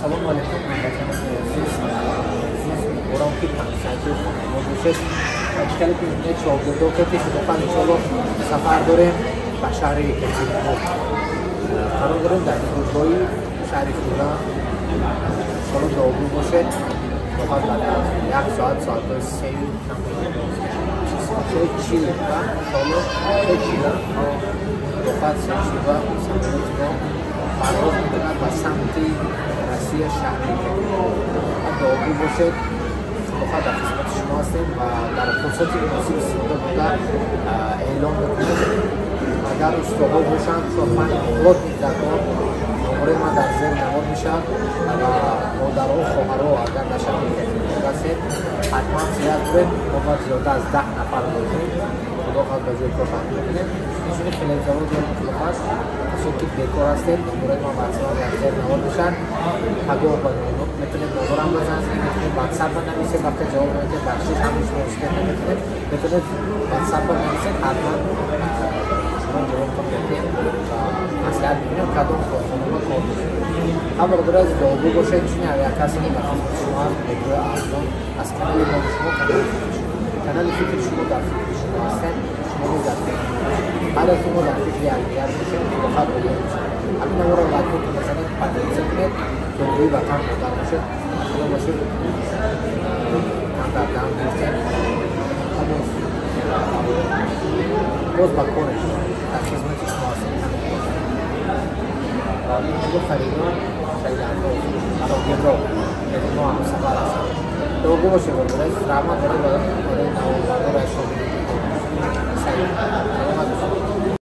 Ассалому алайкум, ҳамватанони азиз. Азиз, умедворам, ки тансиҳатӣ хонавод бошед. Хеле ки мебинед, шогирдо кати худофанд, иншоалло, сафар дорем ба шаҳри Екатеринбург. Қарор дорем дар фурудгоҳи шаҳри Хуҷанд. Иншоалло, дуогӯ бошед. Худофанд, баъд аз як соат, соатҳои сею 3:40 ва иншоалло 3:40, худофанд, 3:40 ва самолёти мо парвоз мекунад ба самти Россия, шаҳри Екатеринбург. Дуогӯ бошед. Худофанд, дар хизмати шумо ҳастем ва дар фурсати муносиб истифода бурда эълон мекунем: агар устоҳо бошанд, чор панҷ плотник дар кор, номарои ман дар зери навор мешавад. Ва модарҳо, хоҳарҳо, агар дар шаҳри Екатеринбург ҳастед, ҳатман зиёд буред. Мо бояд зиёда аз 10 нафар лозим. Худо хоҳад, ба ҷои кор тақдим мекунем. Инчунин хелезавод дорем. Худофаст, касое ки бекор ҳастед, номарои ман ватсап дар зери навор мешавад. Пагоҳ ба метавонед номарам базанед, метавонед ватсап нависед. Вақте ҷавоб намедиҳед, бахшиш, ҳамин шумо успех наметавонед, метавонед ватсап нависед, ҳатман шумо ҷавобтон медиҳем ва маслиҳат мекунем, кадом корхонаҳо кор мекунед. Ҳам бародари азиз, дуогӯ бошед. Чунин авиакассани ба хизмати шумо аст, метрои арзон аз канали мо. Шумо канали фикри шумо, канали фикри шумо, дар фикри шумо ҳастем, шумо низ дар фикри мо бошед. Ҳар яке мо дар фикри якдигар бошем, худохоҳад, обод мешавад. Ҳамин наворро лайкотон бизанед, поделиться кунед. Дуогӯи ватан модар бошед. Худо бошед, камтар дам гирифтем, боз ба кори шумо, дар хизмати шумо ҳастем. Ин Фаридун Саидандоз, шогирдо мо ҳамсафар ҳастем. Дуогӯ бошед, бародари азиз. Раҳмат барои наворбардор, шогирди Саид. Саломат.